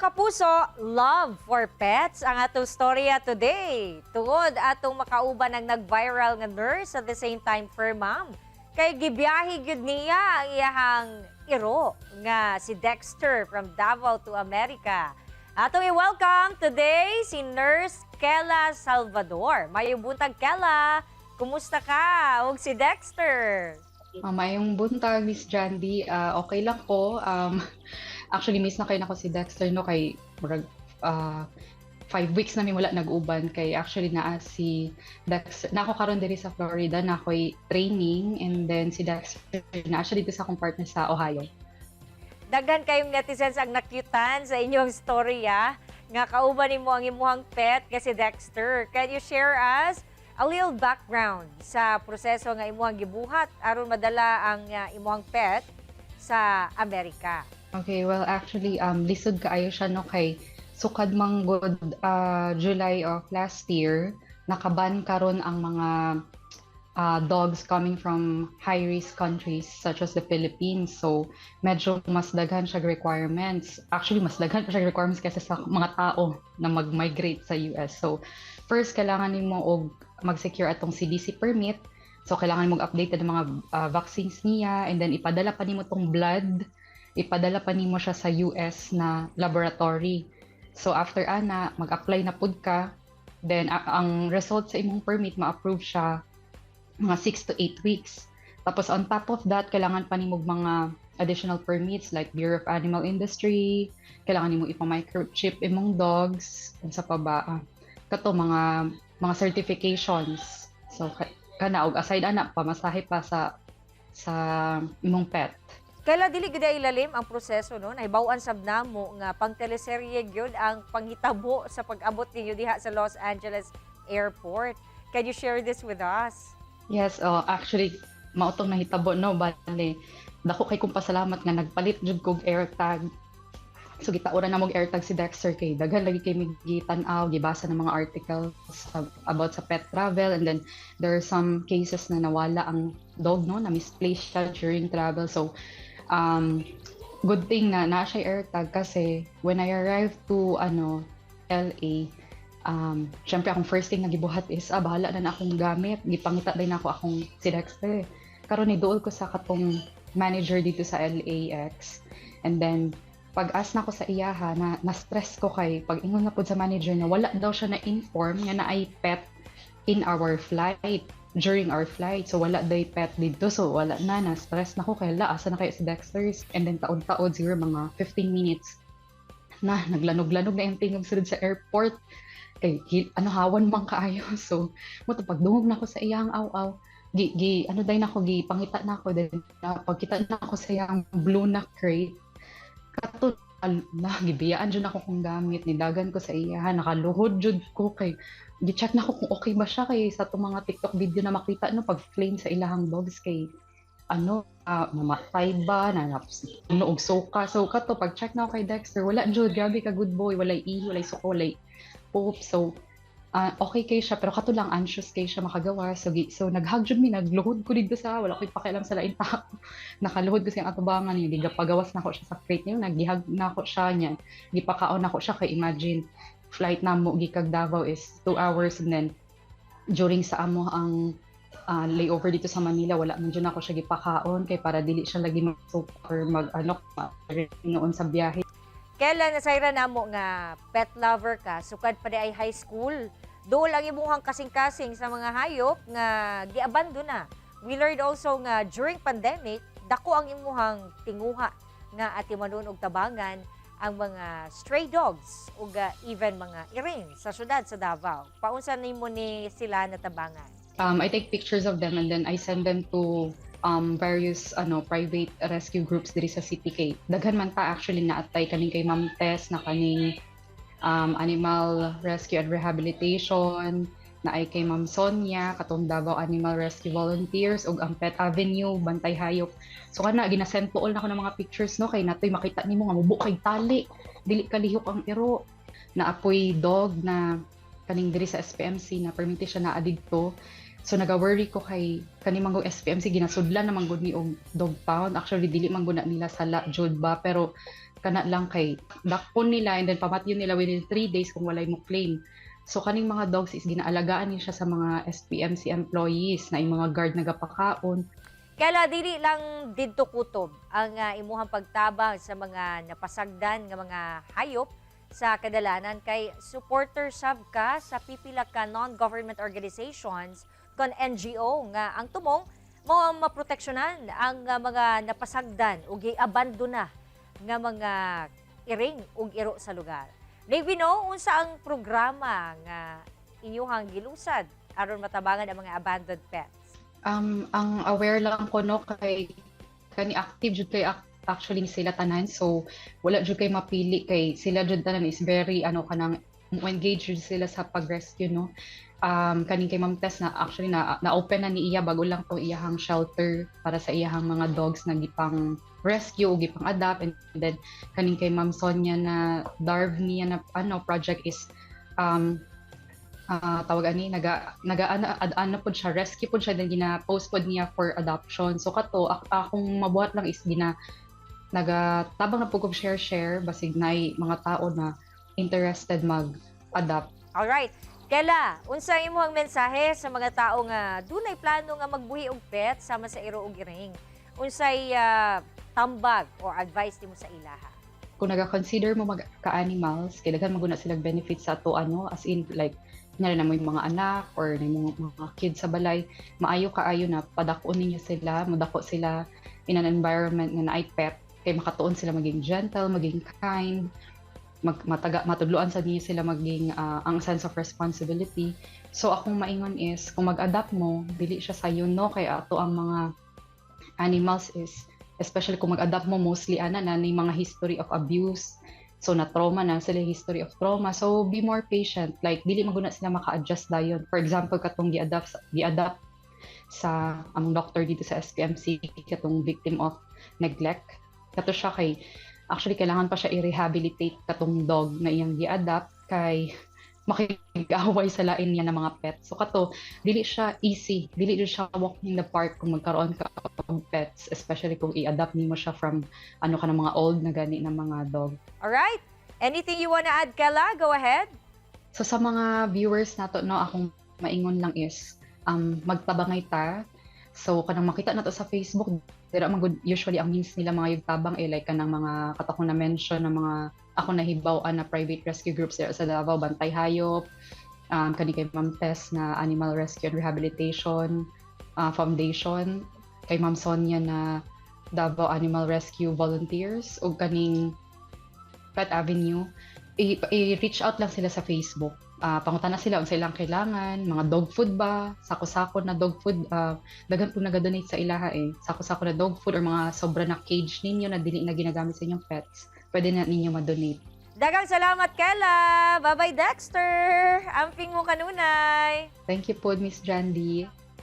Kapuso, love for pets ang atong storya today. Tungod atong makauban ang nag-viral nga nurse, at the same time fur mom. Kay gibiyahe gyud niya ang iyahang iro nga si Dexter from Davao to America. Atong i-welcome today si Nurse Kela Salvador. Maayong buntag, Kela. Kumusta ka? Ug si Dexter? Maayong buntag, Miss Jandy. Okay lang ko. Actually, miss na kaayo nako si Dexter, no, kay murag 5 weeks na mi wala nag-uban kay actually naa si Dexter. Na ako karon diri sa Florida na ako'y training and then si Dexter naa siya dito sa akong partner sa Ohio. Daghan kayong netizens ang nakyutan sa inyong storya nga kauban nimo ang imuhang pet nga si Dexter. Can you share us a little background sa proseso nga imuhang gibuhat aron madala ang imuhang pet sa Amerika? Okay, well, actually, lisod kaayo siya, no, kay sukad man gud July of last year, nakaban karon ang mga dogs coming from high-risk countries such as the Philippines. So, medyo mas daghan siya requirements. Actually, mas daghan pa siya requirements kaysa sa mga tao na mag-migrate sa US. So, first, kailangan nimo og mag-secure atong CDC permit. So, kailangan mo updated ang mga vaccines niya and then ipadala pa nimo tong blood, ipadala pa nimo siya sa US na laboratory. So after ana, mag-apply na pud ka. Then ang result sa imong permit, ma-approve siya mga 6 to 8 weeks. Tapos on top of that, kailangan pa nimo mga additional permits like Bureau of Animal Industry, kailangan nimo ipa-microchip imong dogs, unsa pa ba? Kato mga certifications. So kana og aside ana, pamasahe pa sa imong pet. Kaya dili gid ay ilalim ang proseso, no. Nahibaw-an sab namo nga pang teleserye gyud ang panghitabo sa pag-abot ninyo diha sa Los Angeles Airport. Can you share this with us? Yes, oh, actually mao tong nahitabo, no, bale dako kay kong pasalamat nga nagpalit jud kog AirTag. So gitaoran namo og AirTag si Dexter kay daghan lagi kay mig gitan-aw, gibasa ng mga articles about sa pet travel and then there are some cases na nawala ang dog, no, na misplaced siya during travel. So good thing na naa siya AirTag kasi when I arrived to ano LA, syempre akong first thing na gibuhat is bahala na na akong gamit. Gipangita din ako akong si Dexter. Karon ni duol ko sa katong manager dito sa LAX and then pag-ask na ko sa iyaha na na-stress ko kay pag ingon na pud sa manager na wala daw siya na-inform nga naay pet in our flight during our flight. So wala day pet dito. So wala na, na-stress na ko kay la asa na kayo si Dexter's. And then taod-taod siguro mga 15 minutes na naglanog-lanog na yung tingog sulod sa airport. Kay ano hawan man kaayo. So mao to pagdungog na ko sa iyang aw-aw, gi, gi ano day nako, gi pangita na ako, then na, pagkita na ako sa iyang blue na crate kato na gibiyaan jud ako kong gamit, nidagan ko sa iya, nakaluhod jud ko kay gi-check na ko kung okay ba siya kay sa atong mga TikTok video na makita, no, pag claim sa ilahang dogs kay ano namatay ba na ano og suka. So kato pag check na ako kay Dexter, wala jud, grabe ka good boy, walay ihi, walay suka, walay poop. So okay kay siya pero kato lang anxious kay siya makagawa. So nag-hug jud mi, nagluhod ko dito sa wala ko'y pakialam sa laing tao, nakaluhod ko sa iyang atubangan niya, gipagawas nako siya sa crate niya, nagihag nako siya niya, gipakaon nako siya kay imagine flight namo gikag Davao is 2 hours and then during sa amo ang layover dito sa Manila, wala man jud ako siya gipakaon kay para dili siya lagi mag or mag ano noon sa biyahe. Kailan nasayran namo nga pet lover ka sukad pa di ay high school. Duol ang imuhang kasing-kasing sa mga hayop nga giabando na. We learned also nga during pandemic, dako ang imuhang tinguha nga atimanon og tabangan ang mga stray dogs ug even mga iring sa syudad sa Davao. Paunsa nimo ni sila natabangan? I take pictures of them and then I send them to various ano private rescue groups diri sa city kay daghan man ta actually naatay kaning kay Ma'am Tess na kaning Animal Rescue and Rehabilitation, naay kay Ma'am Sonia katong Davao Animal Rescue Volunteers ug ang Pet Avenue Bantay Hayop. So kana ginasend to all nako ng mga pictures, no, kay natoy makita nimo nga mubo kay tali, dili kalihok ang iro. Naapoy dog na kaning diri sa SPMC na perminti siya naa didto. So naga-worry ko kay kani man gud SPMC, ginasudlan naman gud ni og dog pound. Actually, dili man gud na nila sala jud ba, pero kana lang kay dakpon nila and then pamatyon nila within 3 days kung walay mo claim. So kaning mga dogs is ginaalagaan ni siya sa mga SPMC employees na yung mga guard nagapakaon. Kaya dili lang didto kutob ang imuhang pagtabang sa mga napasagdan nga mga hayop sa kadalanan, kay supporter sab ka sa pipila ka non-government organizations kon NGO nga ang tumong mao ang maproteksyonan ang mga napasagdan ug giabandona nga mga iring ug iro sa lugar. May we know unsa ang programa nga inyuhang gilusad aron matabangan ang mga abandoned pets? Ang aware lang ko, no, kay kani active jud kay actually sila tanan, so wala jud kay mapili kay sila jud tanan is very ano, kanang mo engage jud sila sa pag-rescue, no. Kaning kay Ma'am Tess na actually na open na ni iya, bago lang to, iyahang shelter para sa iyahang mga dogs na gipang rescue o gipang adopt. And then kaning kay Ma'am Sonia na Darv niya na ano project is tawag ani, naga naga ano, ano pod siya, rescue pod siya, then gina-post pod niya for adoption. So kato akong mabuhat lang is gina nagatabang na pud kog share share basig nay mga tao na interested mag adopt. Alright. Kela, unsa imong mensahe sa mga tao nga dunay plano nga magbuhi og pet sama sa iro og iring? Unsay tambag or advice nimo sa ilaha? Kung naga-consider mo magka-animals, kay daghan man gud na sila benefits sa ato, ano, as in like kunyari na mo yung mga anak or na yung mga kids sa balay, maayo kaayo na padako ninyo sila, modako sila in an environment nga naay pet kay makatuon sila maging gentle, maging kind, mataga, matudloan sa ninyo sila maging ang sense of responsibility. So akong maingon is kung mag-adopt mo, dili siya sayon, no, kay ato ang mga animals is, especially kung mag-adopt mo, mostly ana na ni mga history of abuse. So na trauma na sila, history of trauma. So be more patient. Like dili man gud na sila maka-adjust dayon. For example, katong gi-adopt sa ang doctor dito sa SPMC, katong victim of neglect. Kato siya kay actually kailangan pa siya i-rehabilitate katong dog na iyang gi-adopt kay makig-away sa lain niya ng mga pet. So kato, dili siya easy. Dili jud siya walk in the park kung magkaroon ka og pets, especially kung i-adopt nimo siya from ano ka ng mga old na gani na mga dog. Alright. Anything you wanna add, Kela? Go ahead. So sa mga viewers nato, no, akong maingon lang is magtabangay ta. So kanang makita nato sa Facebook, dira man gud usually ang means nila mga yung tabang eh, like kanang mga katong na mention ng mga ako nahibaw-an na private rescue groups dira sa Davao, Bantay Hayop, kani kay Ma'am Tess na Animal Rescue and Rehabilitation Foundation, kay Ma'am Sonia na Davao Animal Rescue Volunteers, ug kaning Pet Avenue. I-reach out lang sila sa Facebook. Pangutana sila unsa ilang kailangan, mga dog food ba, sako-sako na dog food, daghan po naga-donate sa ilaha eh. Sako-sako na dog food or mga sobra na cage ninyo na dili na ginagamit sa inyong pets, pwede na ninyo ma-donate. Daghang salamat, Kela. Bye-bye, Dexter. Amping mo kanunay. Thank you po, Miss Jandy.